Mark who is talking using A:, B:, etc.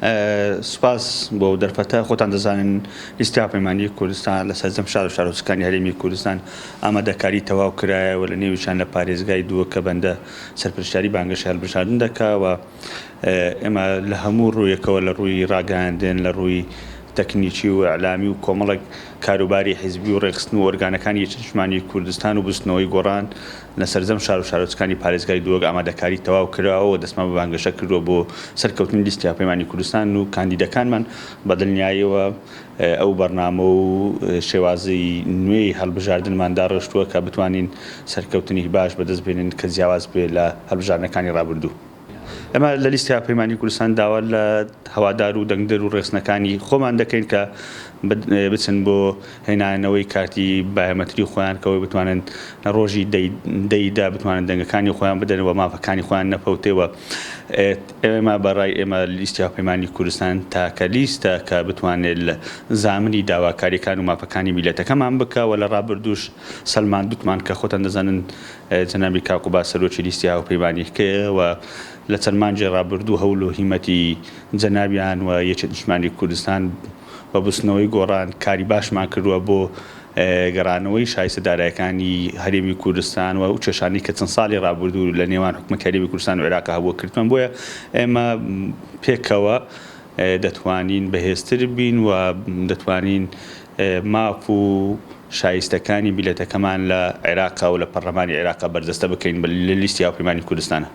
A: سوپاس بۆ ئەو دەرفەتە. خۆتان دەزانن لیستی هاوپەیمانیی کوردستان لە سەرجەم شار و شارۆچکەکانی هەرێمی کوردستان ئامادەکاری تەواو کرایە و لە نێویشیان لە پارێزگای دووە کە بەندە سەرپەرشتیاری بانگەشەی هەڵبژاردن دەکا و ئێمە لە هەموو ڕوویەکەوە لە ڕووی ڕاگەیاندن، لە ڕووی تەکنیکی و ئیعلامی و کۆمەڵێک کاروباری حیزبی و ڕێکخستن و ئۆرگانەکانی یەکێتی نیشتمانیی کوردستان و بزوتنەوەی گۆڕان لە سەرجەم شار و شارۆچکانی پارێزگای دهۆک ئامادەکاری تەواو کراوە و دەستمان بە بانگەشە کردووە بۆ سەرکەوتنی لیستی هاوپەیمانی کوردستان و کاندیدەکانمان، بە دڵنیاییەوە ئەو بەرنامە و شێوازی نوێی هەڵبژاردنمان داڕشتووە کە بتوانین سەرکەوتنی باش بەدەست بێنین کە جیاواز بێت لە هەڵبژاردنەکانی ڕابردوو. ئێمە لە لیستی هاوپەیمانی کوردستان داوا لە هەوادار و دەنگدەر و ڕێکخستنەکانی خۆمان دەکەین کە بچن بۆ هێنانەوەی کارتی بایۆمەتری خۆیان کە ئەوەی بتوانن لە ڕۆژی دەیدا بتوانن دەنگەکانی خۆیان بدەن و مافەکانی خۆیان نەفەوتێ و ئێمە بەڕای ئێمە لیستی هاوپەیمانی کوردستان تاکە لیستە کە بتوانێت لە زامنی داواکاریەکان و مافەکانی میلەتەکەمان بکە و لە ڕابردووش سەلماندوتمان کە خۆتان دەزانن جەنابی کاک قوباد سەرۆکی لیستی هاوپەیمانییەکەیە و لە چەند مانگی ڕابردوو هەوڵ و هیمەتی جەنابیان و یەکێتی نیشتمانی کوردستان بە بزوتنەوەی گۆڕان کاری باشمان کردووە بۆ گەڕانەوەی شایستە دارایەکانی هەرێمی کوردستان و ئەو کێشانەی کە چەند ساڵی ڕابردوو لە نێوان حکومەتی هەرێمی کوردستان و عێراق هەبووە کردمان بۆیە ئێمە پێکەوە دەتوانین بەهێزتر بین و دەتوانین ماف و شایستەکانی میللەتەکەمان لە عێراق و لە پەرلەمانی عێراق بەرجەستە بکەین لە لیستی هاوپەیمانی کوردستانە.